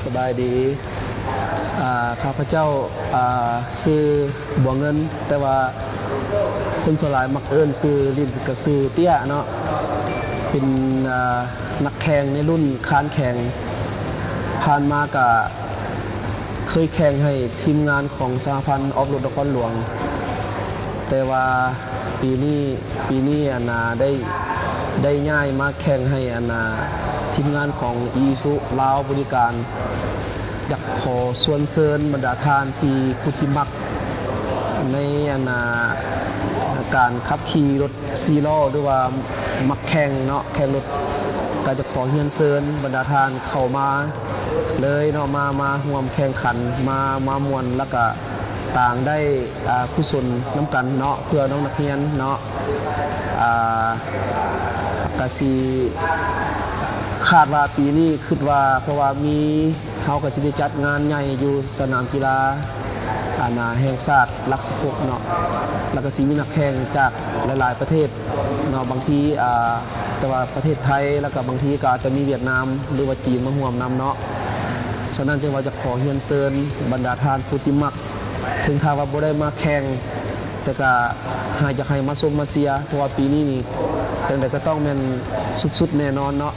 ສະບາຍດີ ອາ ຂ້າພະເຈົ້າ ອາ ຊື່ບົວເງິນ ແຕ່ວ່າຄົນສ່ວນຫຼາຍມັກເອີ້ນຊື່ຫຼິ້ນກະຊື່ເຕ້ຍເນາະ ເປັນ ອາ ນັກແຂ່ງໃນລຸ້ນຄານແຂງ ຜ່ານມາກະເຄີຍແຂ່ງໃຫ້ທີມງານຂອງສະຫະພັນອອຟໂຣດນະຄອນຫຼວງ ແຕ່ວ່າປີນີ້ ປີນີ້ ອັນນ່າ ໄດ້ ໄດ້ຍ້າຍມາແຂ່ງໃຫ້ ອັນນ່າ ທີມງານຂອງອີຊູຊູລາວບໍລິການ ຢາກຂໍຊວນເຊີນບັນດາທ່ານທີ່ ຜູ້ທີ່ມັກໃນ ອັນນ່າ ການຂັບຂີ່ລົດສີ່ລໍ້ ຫຼືວ່າມັກແຂ່ງເນາະ ແຂ່ງລົດ ກະຈະຂໍຮຽນເຊີນບັນດາທ່ານເຂົ້າມາເລີຍເນາະ ມາ ມາຮ່ວມແຂ່ງຂັນ ມາ ມາມ່ວນ ແລ້ວກະ ຕ່າງໄດ້ ອາ ກຸສົນນຳກັນເນາະ ເພື່ອນ້ອງນັກຮຽນເນາະ ອາ ກະຊິ ຄາດວ່າປີນີ້ ຄຶດວ່າ ເພາະວ່າມີ ເຮົາກະຊິໄດ້ຈັດງານໃຫຍ່ຢູ່ສະໜາມກິລາ ອັນນ່າ ແຫ່ງຊາດຫຼັກສິບຫົກເນາະ ແລ້ວກະຊິມີນັກແຂ່ງຈາກຫຼາຍໆປະເທດເນາະ ບາງທີ ອາ ແຕ່ວ່າປະເທດໄທ ແລ້ວກະບາງທີກະອາດຈະມີຫວຽດນາມ ຫຼືວ່າຈີນມາຮ່ວມນຳເນາະ ສະນັ້ນຈຶ່ງວ່າຈະຂໍຮຽນເຊີນບັນດາທ່ານຜູ້ທີ່ມັກ ເຖິງຖ້າວ່າບໍ່ໄດ້ມາແຂ່ງ ແຕ່ກະໃຫ້ ຢາກໃຫ້ມາຊົມມາເຊຍ ເພາະວ່າປີນີ້ນີ້ ຈັ່ງໃດກະຕ້ອງແມ່ນສຸດໆແນ່ນອນເນາະ.